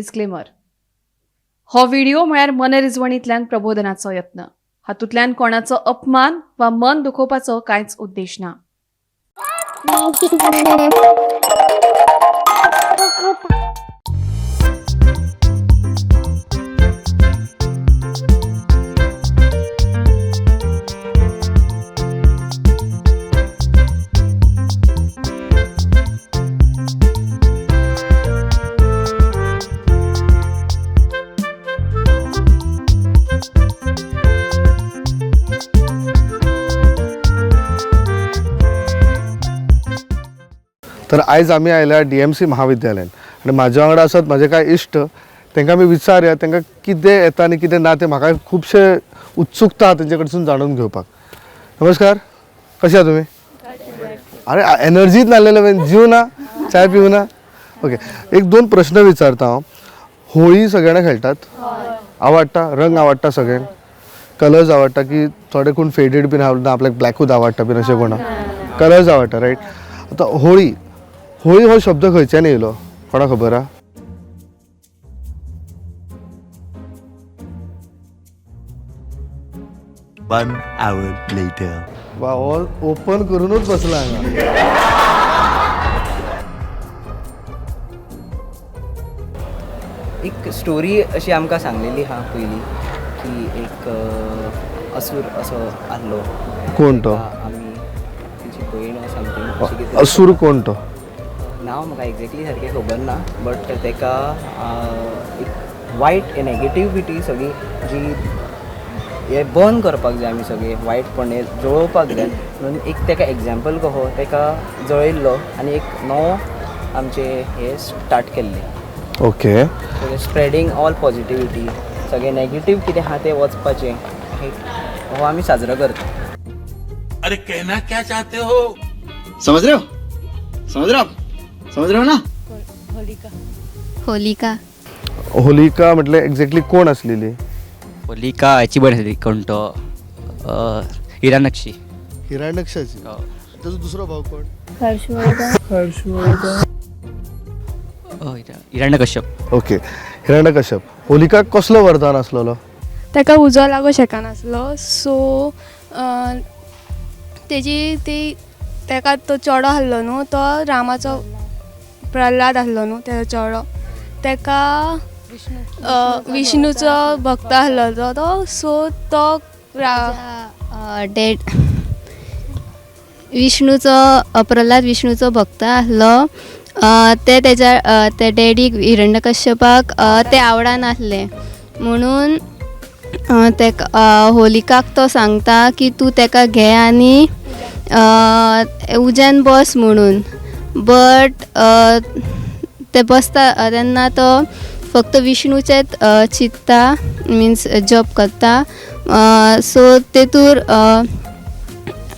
Disclaimer, हो video म्हळ्यार मनरिजवणींतल्यान प्रबोधनाचो यत्न. हातूंतल्यान कोणाचो अपमान वा मन दुखोवपाचो कांयच उद्देश ना. तर आयज आमी आयल्या डी एम सी महाविद्यालयान आनी म्हाज्या वांगडा आसात म्हाजे कांय इश्ट. तांकां आमी विचारया तांकां कितें येता आनी कितें ना तें. म्हाका खुबशे उत्सुकता आहा तेंचे कडसून जाणून घेवपाक. नमस्कार, कशे आहा तुमी? अरे एनर्जीच नासलेले, जीव ना, चाय पिवू ना? ओके, एक दोन प्रश्न विचारता हांव. होळी सगळ्यांना खेळटात, आवडटा? रंग आवडटा सगळ्यांक? कलर्स आवडटा की थोडे कोण फेडेड बीन आवडटा, आपल्याक ब्लॅकूच आवडटा बीन अशें कोणा? कलर्स आवडटा, रायट. आतां होळी, होळी हो शब्द खंयच्यान येयलो कोणाक खबर आहा? One hour later. वा, हो ओपन करूनच बसला हांगा. एक स्टोरी अशी आमकां सांगलेली आहा पयलीं की एक असूर असो आहलो. कोण तो? ताका आमी तेजी भयण समथींग अशें कितें. असूर कोण तो? नांव म्हाका एग्जॅक्टली सारकें खबर ना, बट तेका एक वायट नॅगेटिविटी सगळी जी हे बंद करपाक जाय, आमी सगळें वायटपण हें जळोवपाक जाय म्हणून एक तेका एग्जाम्पल कहो तेका जळयल्लो आनी एक नवो आमचें हें स्टार्ट केल्लें. ओके. स्प्रेडींग ऑल पॉजिटिविटी, सगळें नॅगेटीव कितें आहा तें वचपाचें, हे हो आमी साजरो करता. अरे कहना क्या चाहते हो? समझ रहे हो? समझ रहे हो आप? समझ रहे हो ना? होलिका. होलिका म्हटल्यार एक्झॅक्टली कोण आसलेली? होलिका हाची भयण आसली, कोण तो, हिरण्यकशी. हिरण्यक्षाची. ताजो दुसरो भाव कोण? हिरण्यकश्यप. ओके, हिरण्यकश्यप. होलिकाक कसलो वरदान आसलेलो? ताका उजो लागूंक शकनासलो, सो तेजी ती ताका तो चेडो आसलो न्हू, तो रामाचो प्रल्हाद आसलो न्हू, तेजो चेडो ताका विष्णूचो भक्त आसलो तो, सो तो डेड विष्णूचो, प्रल्हाद विष्णूचो भक्त आसलो. ते तेज्या ते डॅडीक हिरण्यकश्यपाक ते आवडनासले म्हणून तेका होलिकाक तो सांगता की तूं तेका घे आनी उज्यान बस म्हणून. बट ते बसता तेन्ना तो फक्त विष्णूचेच चिंतता, मिन्स जप करता. सो तेतूर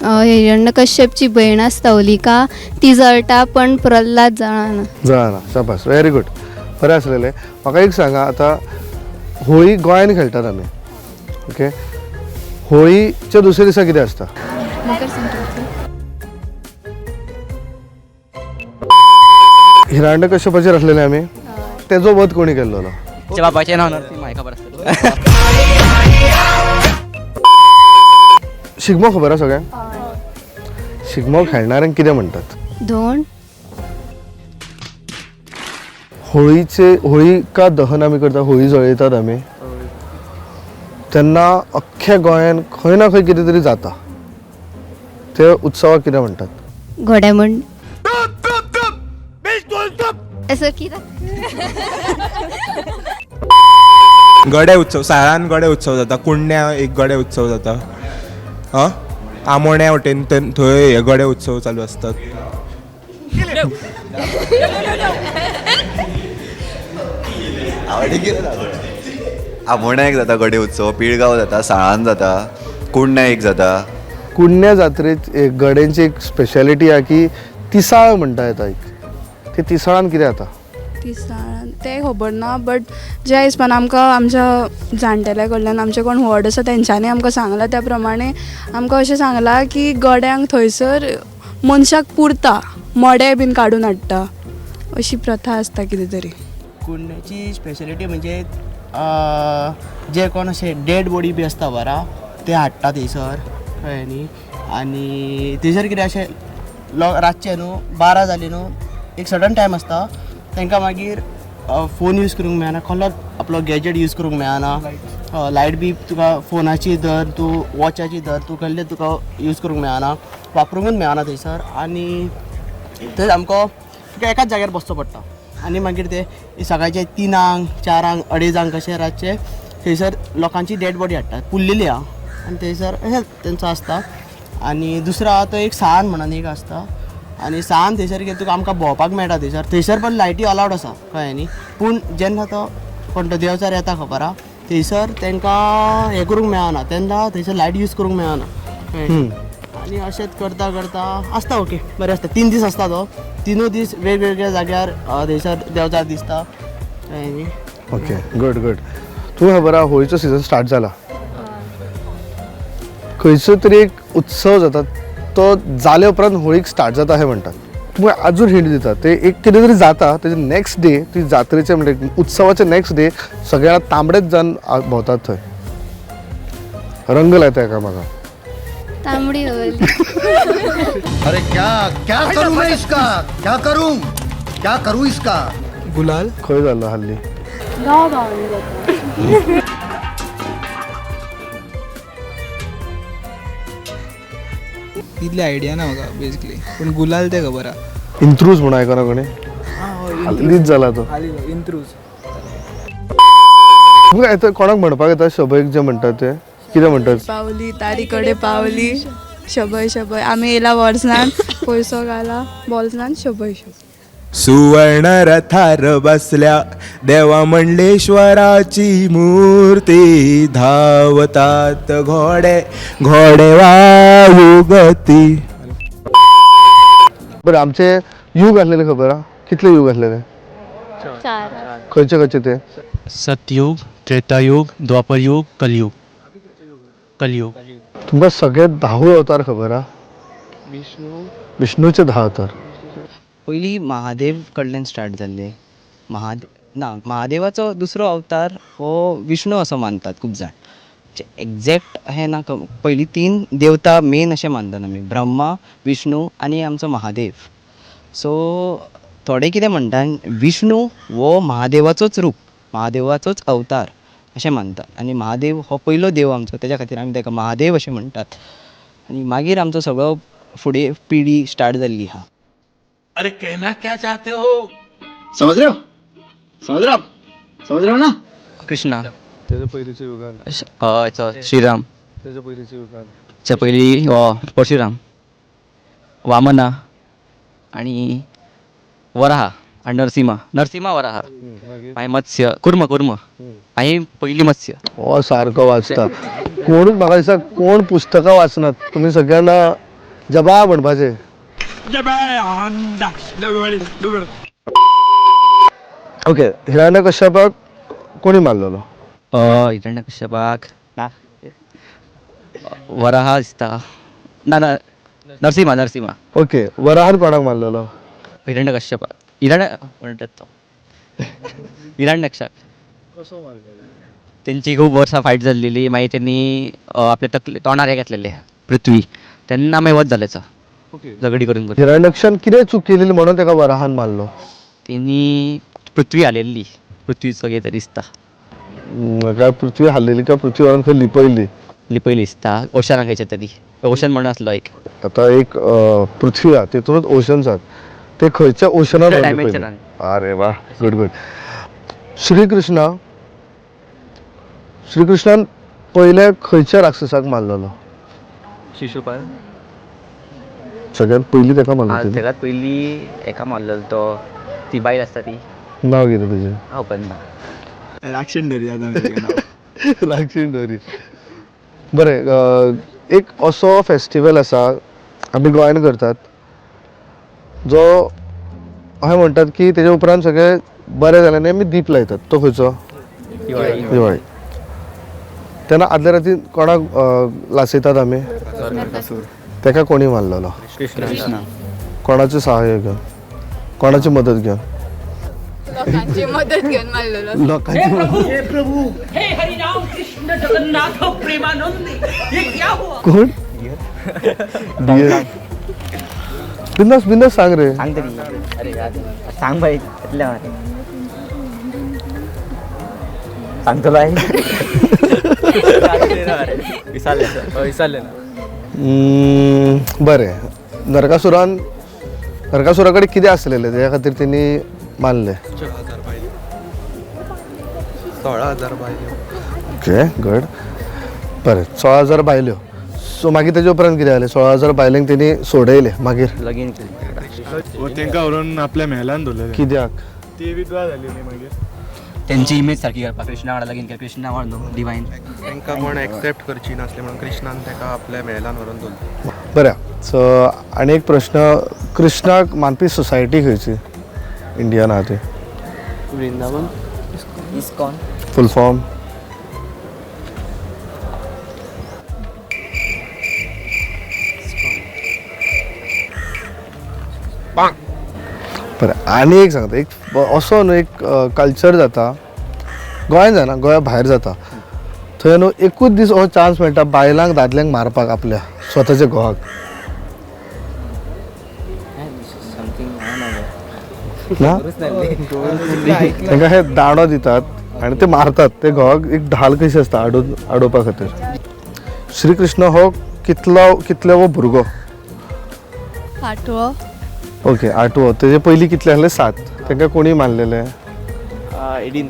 हिरण्यकश्यपची भयण आसता होलिका, ती जळटा पण प्रल्हाद जळना. जळना. शाबास, व्हेरी गुड, बरें आसलेलें. म्हाका एक सांगा, आतां होळी गोंयान खेळटात आमी, ओके, होळीच्या दुसऱ्या दिसा कितें आसता? हिरण्यकश्यपाचेर आसलेले आमी, तेजो वध कोणी केल्लो? तेच्या बापाचें नांव नरसिंह, म्हाका खबर आसतलें. शिगमो खबर आसा सगळ्यांक? शिगमो खेळणाऱ्यांक कितें म्हणटात? धोण. होळीचे, होळिका दहन आमी करता, होळी जळयतात आमी तेन्ना अख्ख्या गोंयान खंय ना खंय कितें तरी जाता, ते उत्सवाक कितें म्हणटात? घोड्यामण असं कितें. गडे उत्सव, साळान गडे उत्सव जाता, कुडण्या एक गडे उत्सव जाता, हां आमोण्या वटेन थंय हे गडे उत्सव चालू आसतात. आमोण्या एक जाता गडे उत्सव, पिळगांव जाता, साळान जाता, कुडण्या एक जाता. कुडण्या जात्रेत एक गड्यांची एक स्पेशालिटी आहा की तिसाळ म्हणटा येता एक, ते तिसाळान कितें जाता? तिसाळान तें खबर ना, बट ज्या हिसपान आमकां आमच्या जाणटेल्या कडल्यान, आमचे कोण व्हड आसा तेंच्यांनी आमकां सांगलां त्या प्रमाणे आमकां अशें सांगलां की गड्यांक थंयसर मनशाक पुरता, मडें बीन काडून हाडटा, अशी प्रथा आसता कितें तरी. कुंड्याची स्पेशलिटी म्हणजे जे कोण अशे डेड बॉडी बी आसता बरा ते हाडटा थंयसर, कळ्ळें न्ही. आनी थंयसर कितें अशें रातचें न्हू 12 जालीं न्हू एक सडन टायम आसता तांकां, मागीर फोन यूज करूंक मेळना, कसलो आपलो गॅजेट यूज करूंक मेळना, लायट बी तुका फोनाची धर तूं वॉचाची धर तूं कसलें तुका यूज करूंक मेळना, वापरूंकूच मेळना थंयसर. आनी थंय सामको तुका एकाच जाग्यार बसचो पडटा. आनी मागीर ते सकाळचे 3 4 2:30 कशें रातचे थंयसर लोकांची डेड बॉडी हाडटात पुरलेली आहा आनी थंयसर अशें तेंचो आसता. आनी दुसरो आहा तो एक सान म्हणून एक आसता आनी सान थंयसर कितें तुका आमकां भोंवपाक मेळटा थंयसर. थंयसर पण लायटी अलावड आसा, कळ्ळें न्ही, पूण जेन्ना तो कोण तो देंवचार येता खबर आहा थंयसर तांकां हें करूंक मेळना, तेन्ना थंयसर लायट यूज करूंक मेळना, कळ्ळें. आनी अशेंच करता करता आसता, ओके बरें आसता. 3 दीस आसता तो, 3 दीस वेगवेगळ्या जाग्यार थंयसर देंवचार दिसता, कळ्ळें न्ही. Okay, good good. तुका खबर आहा होळीचो सिजन स्टार्ट जाला, खंयचो तरी एक उत्सव जाता तो जाले उपरांत होळीक स्टार्ट जाता अशें म्हणटात. तुमकां आजून हिंट दिता, ते एक कितें तरी जाता तेजे नेक्स्ट डे, ती जात्रेचे म्हणजे उत्सवाचे नेक्स्ट डे सगळ्या तांबडेच जावन भोंवतात थंय, रंग लायता एकामेकांक. तांबडी होली. अरे क्या क्या करूं मैं इसका, क्या करूं, क्या करूं इसका. गुलाल खंय जाल्लो हल्ली? गांव गांवांनी जाता. तितली आयडिया ना म्हाका बेजिकली, पूण गुलाल तें खबर आहा. इंत्रूज म्हणून आयकना कोणी? हालींच जाला तो इंत्रूज. तुमकां येता कोणाक म्हणपाक येता शबयक जें म्हणटात तें कितें म्हणटात? पावली तारी कडे पावली शबय शबय आमी येयला वर्सनान पयसो घाला बॉल्सनान शबय शबय. सुवर्ण रथार बसल्या देवा मंडलेश्वराची मूर्ती, धावतात घोडे घोडे वायू गती. बरें, आमचे यूग आसलेले खबर आहा? कितले यूग आसलेले? 4. खंयचे खंयचे ते? सतयुग, त्रेतायुग, द्वापरयुग, कलयुग. कलयुग. तुमकां सगळे 10 अवतार खबर आहा? विष्णू, विष्णूचे 10 अवतार. पयलीं महादेव कडल्यान स्टार्ट जाल्लें. ना, महादेवाचो दुसरो अवतार हो विष्णू असो मानतात खूब जाण. एग्जॅक्ट हें ना, पयलीं 3 देवता मेन अशें मानतात आमी, ब्रह्मा, विष्णू आनी आमचो महादेव. सो थोडे कितें म्हणटात विष्णू हो महादेवाचोच रूप, महादेवाचोच अवतार अशें मानतात आनी महादेव हो पयलो देव आमचो, तेज्या खातीर आमी ताका महादेव अशें म्हणटात. आनी मागीर आमचो सगळो फुडें पिढी स्टार्ट जाल्ली आहा. अरे कहना क्या चाहते हो? समझ रहे हो, समझ रहे हो आप, समझ रहे हो ना. कृष्णा. तेजे पयलींच्या युगान. श्रीराम. तेजे पयलींच्या युगान. तेच्या पयलीं हो परशुराम, वामना आनी वराहा आनी नरसिंहा. नरसिंहा वराहा, मागीर मत्स्य, कुर्म, कुर्म मागीर पयली मत्स्य. हो सारको वाचता कोणूच, म्हाका दिसता कोण पुस्तकां वाचनात तुमी सगळ्यांना जबा म्हणपाचें. ओके, हिरण्यकश्यपाक कोणी मारलेलो? हिरण्यकश्यपाक ना वराहा दिसता, ना ना नरसिंहा, नरसिंहा. ओके, वराहान कोणाक मारलेलो? हिरण्यकश्यपाक. हिरण्य म्हणटात तो हिरण्यक्षाक. तेंची खूब वर्सां फायट जाल्लेली, मागीर तेणी आपल्या तकले तोंडार हें घेतलेलें पृथ्वी, तेन्ना मागीर वध जालेचो झगडी करून करून. हिरण्यक्षान कितें चूक केलेली म्हणून ताका वराहान मारलो? तेणी पृथ्वी हालयल्ली, पृथ्वीचो कितें दिसता. काय पृथ्वी हालयली काय पृथ्वी व्हरून खंय लिपयली? लिपयली दिसता ओशनाक खंयच्या तरी, ओशन म्हणून आसलो एक. आतां एक पृथ्वी आहा तितूनच ओशन्स आहात, ते खंयच्या ओशनान? अरे वा, गुड गुड. श्रीकृष्णा, श्रीकृष्णान पयले खंयच्या राक्षसाक मारलेलो? शिशुपाल. सगळ्यात पयलीं ताका मारलो? सगळ्यात पयलीं हेका मारलेलो तो, ती बायल आसता ती. नांव कितें तुजें? खबर ना. राक्षीण धरी आतां. राक्षीण धरी. बरें, एक असो फेस्टिवल आसा आमी गोंयान करतात, जो अशें म्हणटात की तेजे उपरांत सगळें बरें जालें आनी आमी दीप लायतात, तो खंयचो? दिवाळी. दिवाळी. तेन्ना आदल्या राती कोणाक लासयतात आमी? ताका कोणी मारलेलो? कृष्ण. कोणाचें सहाय्य घेवन, कोणाची मदत घेवन? लोकांची मदत घेवन मारलेलो. लोकांची. प्रभु, हे हरि राम कृष्ण जगन्नाथ प्रेमानंद, ये क्या हुआ? कोण? बिंदास बिंदास सांग रे. सांग तरी. अरे सांग बाई, इतलें मरे सांगतलो आई. विसरले ना. बरें, नरकासुरान नरकासुरा कडेन कितें आसलेलें तेज्या खातीर तेणी मारलें? 16,000 बायल्यो. ओके, गुड, बरें. 16,000 बायल्यो. सो मागीर तेजे उपरांत कितें जालें? 16,000 बायलेंक तेणी सोडयलें मागीर? लगीन केलें. तांकां व्हरून आपल्या मेहलान दवरलेले. कित्याक? ती विधवा जाली न्ही मागीर. तेंची इमेज सारकी करपाक कृष्णा वांगडा लगीन केलें. कृष्णा वांगडा न्हू डिवायन. तांकां कोण एक्सेप्ट करची नासली म्हणून कृष्णान ताका आपल्या मेहलान व्हरून दवरलें. बरें, सो आनी एक प्रश्न, कृष्णाक मानपी सोसायटी खंयची इंडियान आहा ती? वृंदावन, इस्कॉन. Full form? बरें, आनी एक सांगता, एक असो न्हू एक कल्चर जाता गोंयान, जायना, गोंया भायर जाता, थंय न्हू एकूच दीस हो चान्स मेळटा बायलांक दादल्यांक मारपाक आपल्या स्वताच्या घोवाक. समथींग. ना, तांकां हे दांडो दितात आनी ते मारतात ते घोवाक, एक ढाल कशी आसता आडोवन आडोवपा खातीर. श्रीकृष्ण हो कितलो कितलो भुरगो? आठवो. ओके, आठवो. तेजे पयलीं कितले आसले? 7. तांकां कोणी मारलेले? एडीन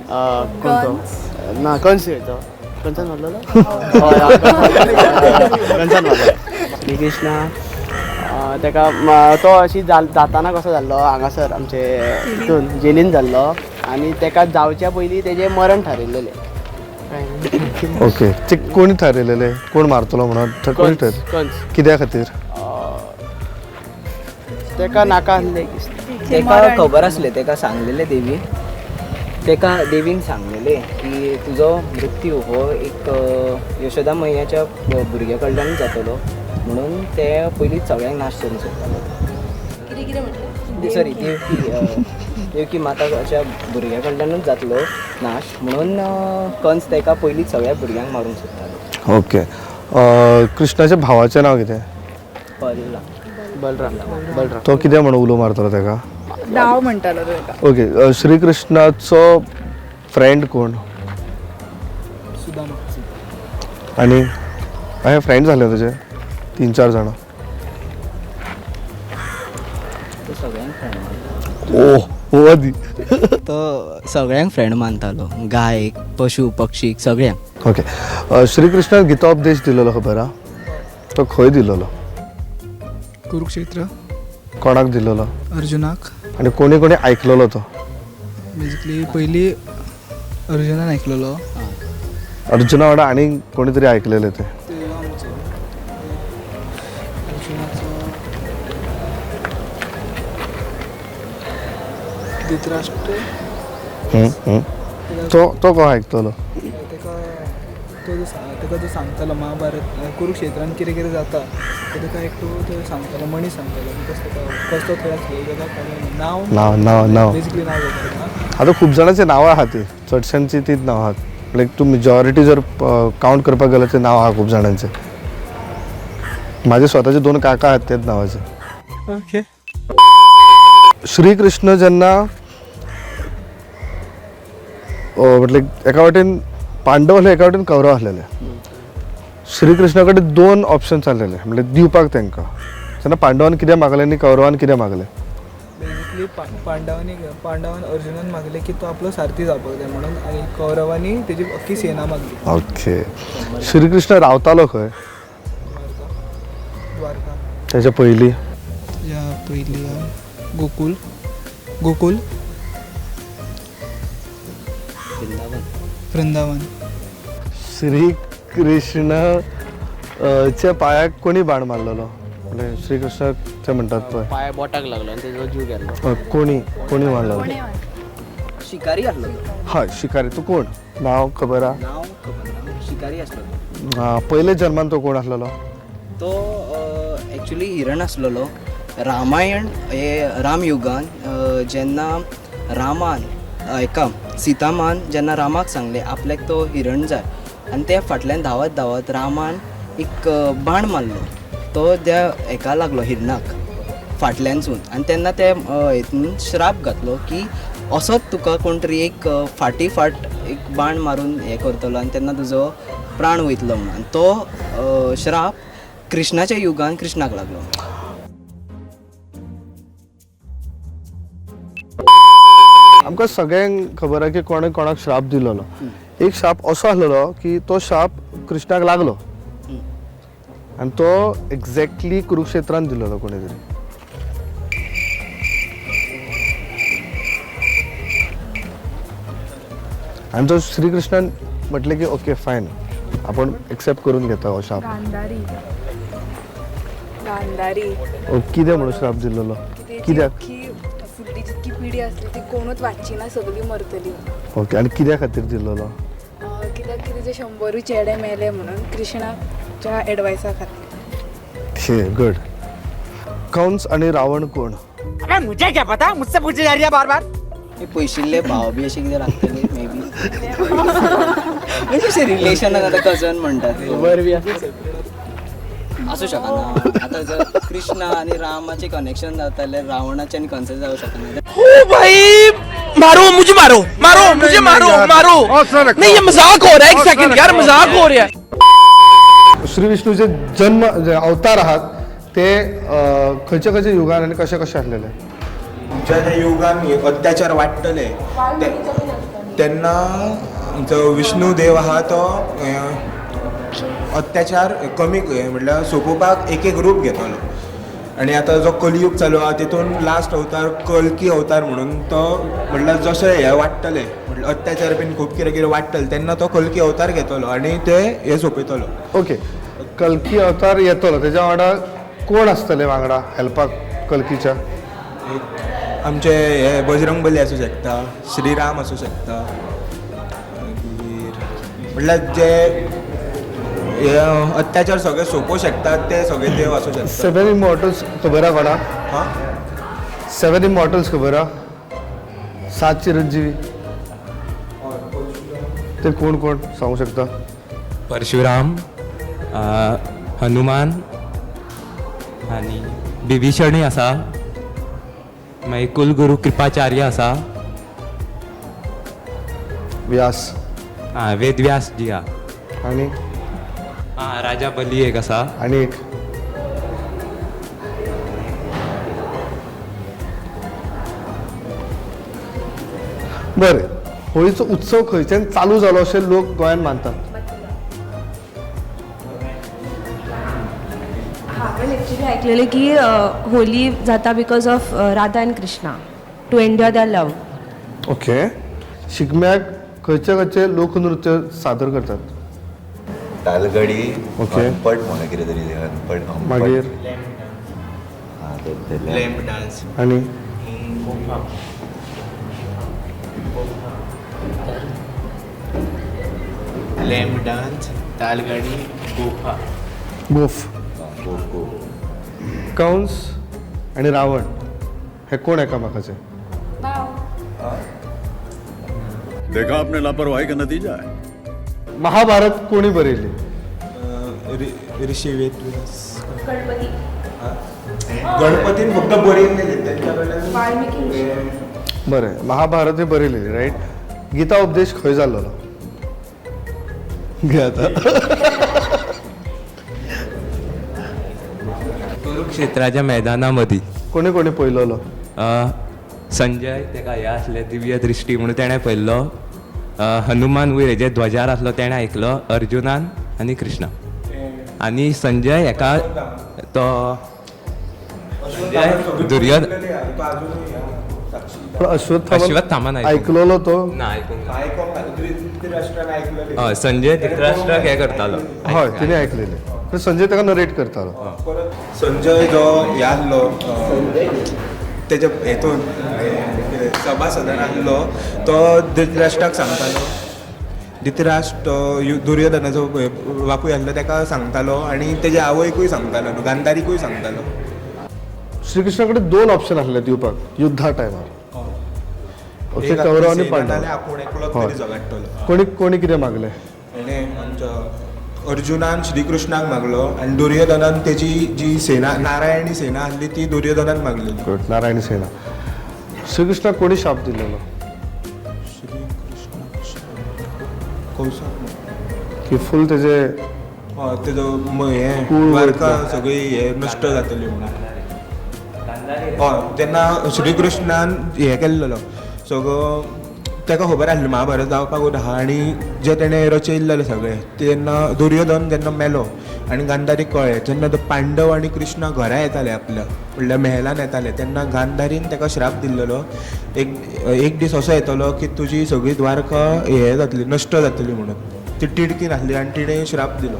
कोण तो ना, कंस तो, कंसान मारलेलो. कंसान मारलो श्रीकृष्ण ताका. तो अशी जाताना कसो जाल्लो हांगासर आमचे हितून जेलीन जाल्लो आनी ताका जावच्या पयलीं तेजें मरण थारयलेलें. ओके, ते कोणी थारयलेले? कोण मारतलो म्हणून कोणी थार? कंस. कित्या खातीर? ताका नाका आसलें. ताका खबर आसलें, ताका सांगलेलें देवीन, ताका देवीन सांगलेलें की तुजो मृत्यू हो एक यशोदा मैयाच्या भुरग्या कडल्यान जातलो म्हणून ते पयलींच सगळ्यांक नाश करूंक सोदताले. सॉरी, देवकी, देवकी माताच्या भुरग्या कडल्यानूच जातलो नाश म्हणून कंस ताका पयलींच सगळ्या भुरग्यांक मारूंक सोदतालो. ओके, कृष्णाच्या भावाचें नांव कितें? बलराम. बलराम. तो कितें म्हणून उलो मारतलो ताका? डाव म्हणटालो तो ताका. ओके, श्रीकृष्णाचो फ्रेंड कोण? सुदामा. आनी हे फ्रेंड जाले तुजे 3-4 जाणां? तो सगळ्यांक फ्रेंड मानतालो. ओ हो दी. तो सगळ्यांक फ्रेंड मानतालो, गायक, पशु पक्षीक, सगळ्यांक. ओके, श्रीकृष्णान गीतोपदेश दिलेलो खबर आहा? तो खंय दिलेलो? कुरुक्षेत्र. कोणाक दिलेलो? अर्जुनाक. आनी कोणी कोणी आयकलेलो तो? बेजिकली पयलीं अर्जुनान आयकलेलो. अर्जुना वांगडा आनी कोणी तरी आयकलेले ते. धृतराष्ट्र. तो तो को आयकतलो? ताका तो ताका जो सांगतालो महाभारत कुरुक्षेत्रान कितें कितें जाता तें ताका एकटो तो सांगतालो, मनीस सांगतालो. Because ताका कसलो थंय आसलो ताका खबर ना. नांव नांव नांव नांव बेजिकली नांव खबर ना. आतां खूब जाणांची नांवां आहा ती, चडशांची तीच नांवां आहात. लायक तूं मेजॉरिटी जर कावंट करपाक गेल्यार ते नांव आहा खूब जाणांचे. माझे स्वताचे 2 काका आहात त्याच नांवाचे. ओके. श्रीकृष्ण जेन्ना म्हटल्यार एका वाटेन पांडव आसले, एका वाटेन कौरव आसलेले. श्रीकृष्णा कडेन 2 ऑप्शन्स आसलेले म्हळ्यार दिवपाक तांकां. तेन्ना पांडवान कितें मागलें आनी कौरवान कितें मागलें? बेजिकली पांडवान अर्जुनान मागलें की तो आपलो सारथी जावपाक जाय म्हणून, आनी कौरवांनी तेजी अख्खी सेना मागली. ओके, श्रीकृष्ण रावतालो खंय? द्वारका. तेच्या पयलीं? या पयलीं गोकुल. गोकुल, वृंदावन. वृंदावन. श्रीकृष्ण च्या पायाक कोणी बाण मारलेलो? म्हणजे श्रीकृष्ण ते म्हणटात पळय, पांय बोटाक लागलो आनी तेजो जीव गेलो. कोणी कोणी मारलेलो? शिकारी आसलो तो. हय, शिकारी. तो कोण? नांव खबर आहा? नांव खबर ना, शिकारी आसलो तो. आं, पयले जन्मान तो कोण आसलेलो? तो एक्चुली हिरण आसलेलो. रामायण हे रामयुगान जेन्ना रामान हेका सीतामान जेन्ना रामाक सांगलें आपल्याक तो हिरण जाय आनी त्या फाटल्यान धांवत धांवत रामान एक बाण मारलो, तो त्या हेका लागलो हिरणाक फाटल्यानसून आनी तेन्ना ते हेतून श्राप घातलो की असोच तुका कोण तरी एक फाटी फाट एक बाण मारून हें करतलो आनी तेन्ना तुजो प्राण वयतलो म्हणून. आनी तो श्राप कृष्णाच्या युगान कृष्णाक लागलो. आमकां सगळ्यांक खबर आहा की कोणे कोणाक श्राप दिलेलो. एक श्राप असो आसलेलो की तो श्राप कृष्णाक लागलो आनी तो एक्झॅक्टली कुरुक्षेत्रान दिलेलो कोणी तरी. आनी तो श्रीकृष्णान म्हटलें की ओके फायन, आपण एक्सेप्ट करून घेता हो श्राप. गांधारी गांधारी कितें म्हणून श्राप दिलेलो? कित्याक? फुडली जितकी पिढी आसली ती कोणूच वाचची ना, सगळी मरतली. ओके, आनी कित्या खातीर दिलेलो? कित्याक की तेजे 100 चेडे मेले म्हणून कृष्णाच्या एडवायसा खातीर. गुड. कंस आनी रावण कोण? अरे मुझे क्या पता, मुझसे पूछे जा रही है बार बार. पयशिल्ले भाव बी अशें कितें लागतलें मे बी, म्हणजे अशें रिलेशनान आतां कजन म्हणटात आसूं शकना. आतां जर कृष्णा आनी रामाचें कनेक्शन जाता जाल्यार रावणाचें आनी कंसाचें जावं शकना. ओ भाई मारो मुझे, मारो मारो मुझे, मारो मारो. नहीं ये मजाक हो रहा है, एक सेकंड यार मजाक हो रहा है. श्री विष्णूचे जन्म जे अवतार आहात ते खंयच्या खंयच्या युगान आनी कशे कशे आसलेले? ज्या ज्या युगान अत्याचार वाडटले तेन्ना जो विष्णू देव आहा तो अत्याचार कमी म्हटल्यार सोंपोवपाक एक एक रूप घेतलो. आनी आतां जो कलियूग चालू आहा तितून लास्ट अवतार कल्की अवतार म्हणून तो म्हटल्यार जशें हें वाडटलें म्हटल्यार अत्याचार बीन खूब कितें कितें वाडटलें तेन्ना तो कल्की अवतार घेतलो आनी ते हें सोंपयतलो. ओके, कल्की अवतार येतलो तेज्या वांगडा कोण आसतले वांगडा हेल्पाक कल्कीच्या? आमचे हे बजरंग बली आसूं शकता, श्रीराम आसूं शकता, मागीर म्हटल्यार जे हे अत्याचार सगळे सोंपोवंक शकतात ते सगळे देव आसूं शकता. 7 इमॉर्टल्स खबर आहा कोणाक? हां, 7 इमॉर्टल्स खबर आहा? 7 चिरंजीवी ते कोण कोण सांगू शकता? परशुराम, हनुमान आनी बिभीषणूय आसा, मागीर कुलगुरू कृपाचार्य आसा, व्यास, आं वेदव्यास जी आहा, आनी आं राजा बली एक आसा, आनी एक बरें. होळीचो उत्सव खंयच्यान चालू जालो अशें लोक गोंयांत मानतात? हांवें एक्चुली आयकलेलें की होली जाता because of Radha and Krishna to enjoy their love. Okay, शिगम्याक खंयचे खंयचे लोकनृत्य सादर करतात? तालगडी, ओके, हनपट म्हणून कितें तरी, हनपट, मागीर लॅम्प डान्स आनी लॅम्प डान्स, तालगडी, गोफा, गोफ. कंस आनी रावण हे कोण एकामेकाचे? देखा आपने लापरवाही का नतीजा है. महाभारत कोणी बरयली? ऋषी वेदव्यास. गणपती. गणपतीन फक्त बरयल्लें तेंच्या कडल्यान. बरें, महाभारत हे बरयलेली रायट. गीता उपदेश खंय जाल्लो? घे आतां. कुरुक्षेत्राच्या मैदाना मदीं. कोणी कोणी पळयलेलो? संजय तेका हें आसलें दिव्य दृश्टी म्हणून तेणें पळयल्लो, हनुमान वयर हेजे ध्वजार आसलो तेणें आयकलो, अर्जुनान आनी कृष्णा आनी संजय हेका तो दुर्योधन अश्वत्थामान आयकलेलो तो ना आयकूंक ना. संजय धृतराष्ट्राक हें करतालो. हय, तिणें आयकलेलें. संजय ताका नरेट करतालो. संजय जो हे आसलो तेच्या हेतून सभासदान आसलो तो धृतराष्ट्राक सांगतालो, धृतराष्ट्र दुर्योधनाचो बापूय आसलो ताका सांगतालो आनी तेज्या आवयकूय सांगतालो, गांधारीकूय सांगतालो. श्रीकृष्णा कडेन 2 ऑप्शन आसले दिवपाक युद्धा टायमार. ओके, कौरव आनी पांडव. आपूण एकलोच हय. तरी झगडटलो. कोणी कोणी कितें मागलें? हेणे आमच्या अर्जुनान श्रीकृष्णाक मागलो आनी दुर्योधनान तेजी जी सेना नारायणी सेना आसली ती दुर्योधनान मागलेली. गुड, नारायणी सेना. श्रीकृष्णाक कोणी शाप दिलेलो? कंसा की फूल तेजे हय, तेजो हें कूळ द्वारका वयतलो. सगळी हे नश्ट जातली म्हणून. हय, तेन्ना श्रीकृष्णान हें केल्लेलो सगळो, ताका खबर आसलें महाभारत जावपाकूच आहा आनी जें तेणें रचयल्लेलें सगळें. तेन्ना दुर्योधन जेन्ना मेलो आनी गांधारीक कळ्ळें, जेन्ना ते पांडव आनी कृष्णा घरा येताले आपल्या म्हणल्यार मेहलान येताले तेन्ना गांधारीन ताका श्राप दिल्लेलो, एक एक दीस असो येतलो की तुजी सगळी द्वारका हें जातली, नश्ट जातली म्हणून. ती तिडकीन आसली आनी तिणें श्राप दिलो.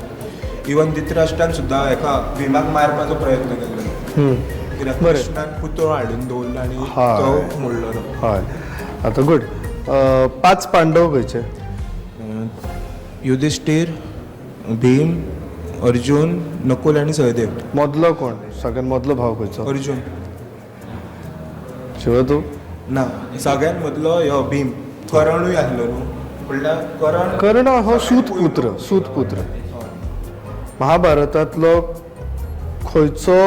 इवन धृतराष्ट्रान सुद्दां हेका भीमाक मारपाचो प्रयत्न केल्लो, कित्याक कृष्णान पुतळो हाडून दवरलो आनी तो मोडलो. हय, आतां गुड. 5 पांडव खंयचे? युधिष्ठीर, भीम, अर्जुन, नकुल आनी सहदेव. मदलो कोण? सगळ्यात मदलो भाव खंयचो? अर्जुन. शिव तूं? ना, सगळ्यात मदलो ह्यो भीम. करणूय आसलो न्हू, म्हणल्यार करण कर्ण हो सूतपुत्र. सूतपुत्र. महाभारतांतलो खंयचो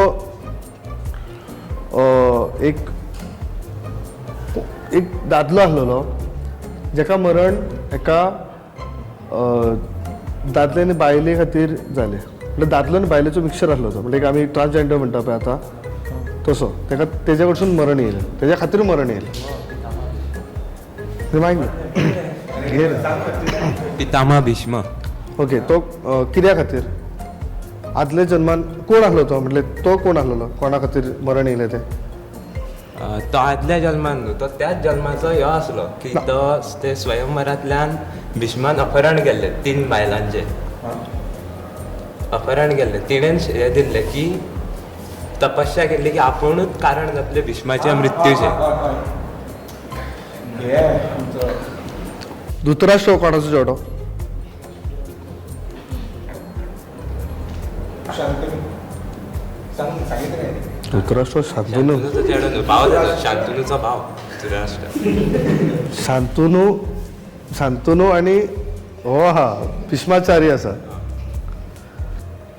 एक एक दादलो आसलेलो जेका मरण एका दादले आनी बायले खातीर जालें? म्हणल्यार दादलो आनी बायलेचो मिक्सचर आसलो तो, म्हणल्यार आमी ट्रान्सजेंडर म्हणटा पळय आतां तसो, ताका तेज्या कडसून मरण येयलें, तेज्या खातीर मरण येयलें. मागीर पितामह भीष्म. ओके, तो कित्या खातीर आदले जन्मान कोण आसलो तो? म्हटल्यार तो कोण आसलेलो, कोणा खातीर मरण येयलें तें? तो आदल्या जल्मान न्हू, तो त्याच जल्माचो ह्यो आसलो की तो ते स्वयंवरांतल्यान भीष्मान अपहरण केल्लें, 3 बायलांचें अपहरण केल्लें. तिणेन हें दिल्लें की तपस्या केल्ली की आपुणूच कारण जातलें भीष्माच्या मृत्यूचें. धृतराष्ट्र कोणाचो चेडो? धृतराष्ट्र शांतनू. भाव जालो, शांतनूचो भाव धृतराष्ट्र. शांतनू, शांतनू आनी हो आहा भीष्माचारी आसा.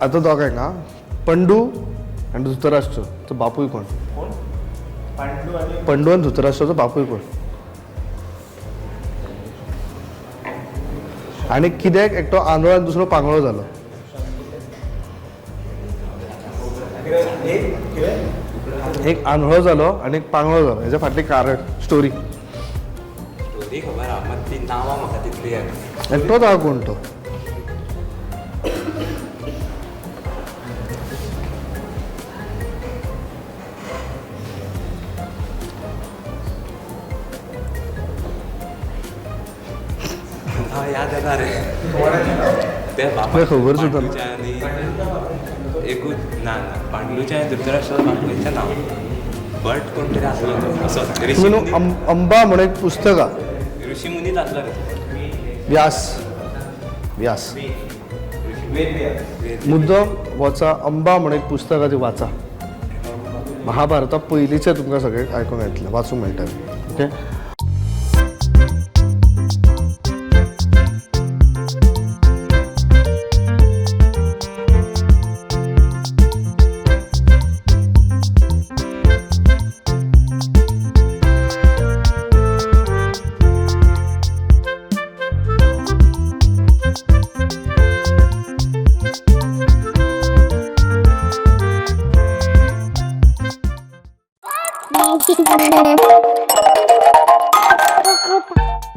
आतां दोगांक आं, पंडू आनी धृतराष्ट्र तो बापूय कोण? पंडू आनी धृतराष्ट्राचो बापूय कोण? आनी कित्याक एकटो आंधळो आनी दुसरो पांगळो जालो? एक आंधळो जालो आनी एक पांगळो जालो, हेच्या फाटलें कारण स्टोरी? स्टोरी खबर आहा, मात ती नांवां म्हाका तितली येना. एकटोच आहा कोण तो? याद येता रे ते बाबा खबर सुद्दां एकूच ना ना पांडूच्या धृतराष्ट्राचो बापूयचें नांव बट कोण तरी आसलो तो असो अंबा म्हणून एक पुस्तक आहा, ऋषी मुनीच आसलो रे. व्यास, व्यास मुद्दम वचा, अंबा म्हणून एक पुस्तक आहा ती वाचा. महाभारता पयलींचें तुमकां सगळें आयकूंक येतलें, वाचूंक मेळटलें. ओके. Thank you.